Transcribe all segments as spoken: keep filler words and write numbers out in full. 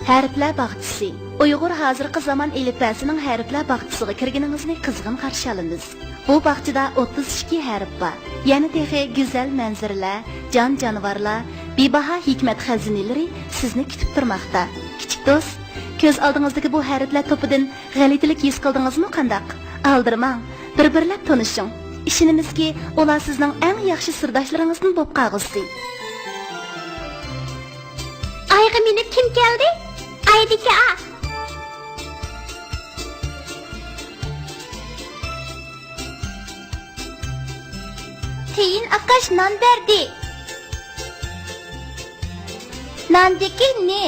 ھەرپلەر باغچىسى. ئۇيغۇر ھازىرقى زامان ئېلىپبەسىنىڭ ھەرپلەر باغچىسىغا كىرگىنىڭىزنى قىزغىن قارشى ئالىمىز. بۇ باغچىدا ئوتتۇز ئىككى ھەرپ بار. يەنە تېخى گۈزەل مەنزىرىلەر، جان-جانىۋارلار، بىباھا ھېكمەت خەزىنىلىرى سىزنى كۈتۈپ تۇرماقتا. كىچىك دوست، كۆز ئالدىڭىزدىكى بۇ ھەرپلەر توپىدىن غەلىتىلىك ھېس قىلدىڭىزمۇ قانداق؟ ئالدىرىماڭ، بىر-بىرلەپ تونۇشۇڭ. ئىشىنىمىزكى، ئۇلار سىزنىڭ ئەڭ ياخشى سىرداشلىرىڭىزدىن بولۇپ قالغۇسى. ئايغا مىنىپ كىم كەلدى؟ ئايدىكى ئا. تېيىن ئاقاش نان بەردى. ناندىكى نى.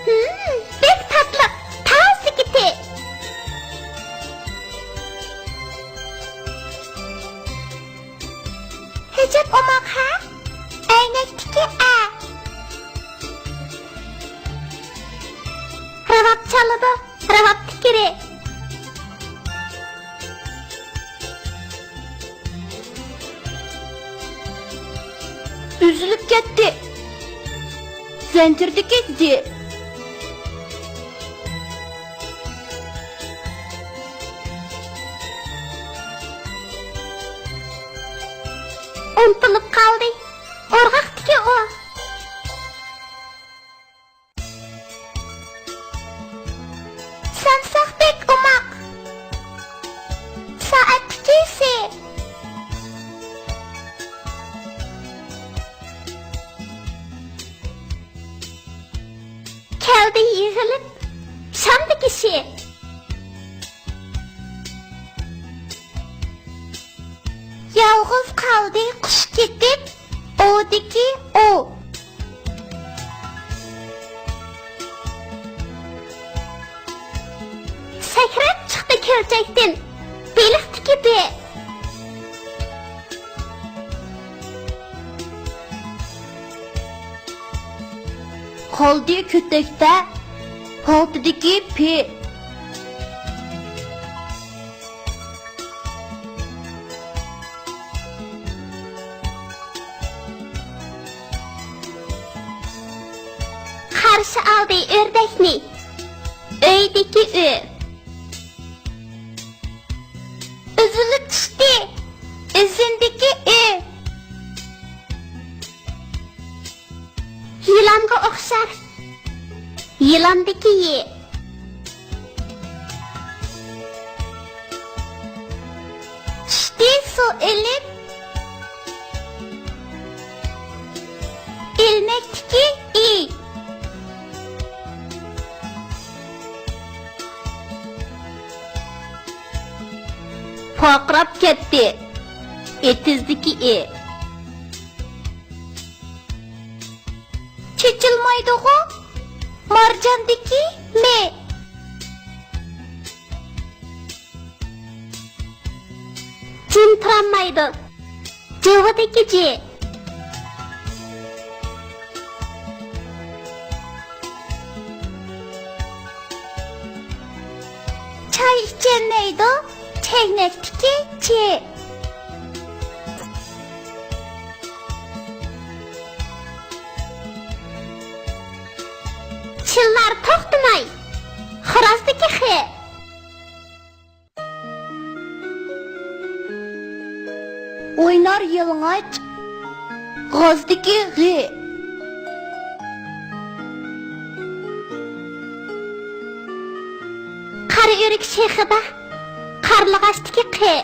ھىم، بەك تاتلىق، تازىكى تى. ئەجەب ئوماق ھە؟ ئەينەكتىكى ئە. راۋاب چالىدۇ، راۋاب تىكىرى. ئۈزۈلۈپ كەتتى. زەنجىردىكى دى. ئۇنتۇلۇپ قالدى. ئورغاقتىكى ئۇ. سامساق بەك ئوماق. سائەتتىكى سى. كەلدى يىغىلىپ شامدىكى شى. يالغۇز قالدى قۇش كېتىپ، ئودىكى ئو. سەكرەپ چىقتى كۆلچەكتىن، بېلىقتىكى بې. قالدى كۆتەكتە، پالتىدىكى پې. قارشى ئالدى ئۆردەكنى، ئۆيدىكى ئۆ. ئۈزۈلۈپ چۈشتى، ئۈزۈندىكى ئۆ. يىلانغا ئوخشار. يىلاندىكى يى. چۈشتى سۇ ئېلىپ. ئىلمەكتىكى ئى. پارقىراپ كەتتى. ئېتىزدىكى ئى. چېچىلمايدىغۇ مارجاندىكى مې. جىم تۇرالمايدۇ. جىۋىدىكى جى. چاي ئىچەلمەيدۇ، چەينەكتىكى چى. چىللار توختىماي، خورازدىكى خې. ئوينار يالىڭاچ، غازدىكى غې. قارا ئۆرۈك شېخىدا، قارلىغاچتىكى قې.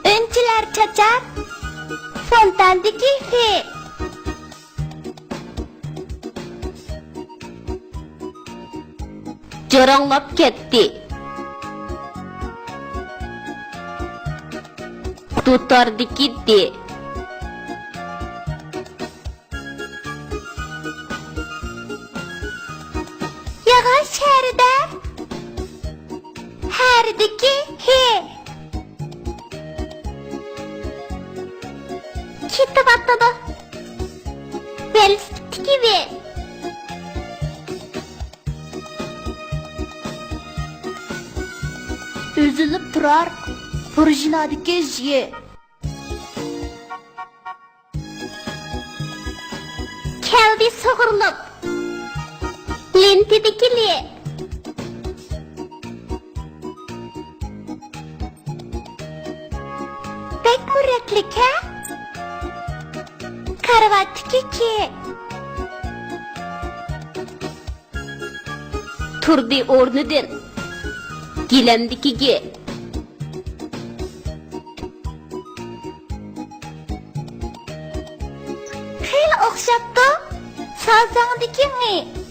ئۈنچىلەر چاچار، فونتاندىكى فې. جاراڭلاپ كەتتى. دۇتاردىكى دى. ياغاچ شەھىرىدە، ھەرىدىكى ھې. كېتىۋاتىدۇ. ۋېلىسىپىتتىكى ۋې. ئۈزۈلۈپ تۇرار پۇرژىنادىكى ژى. كەلدى سۇغۇرۇلۇپ لېنتىدىكى لى. بەكمۇ رەتلىك ھە؟ كارىۋاتتىكى كى. تۇردى ئورنىدىن گىلەمدىكى گى. خېلى ئوخشاپتۇ. سازاڭدىكى ڭى.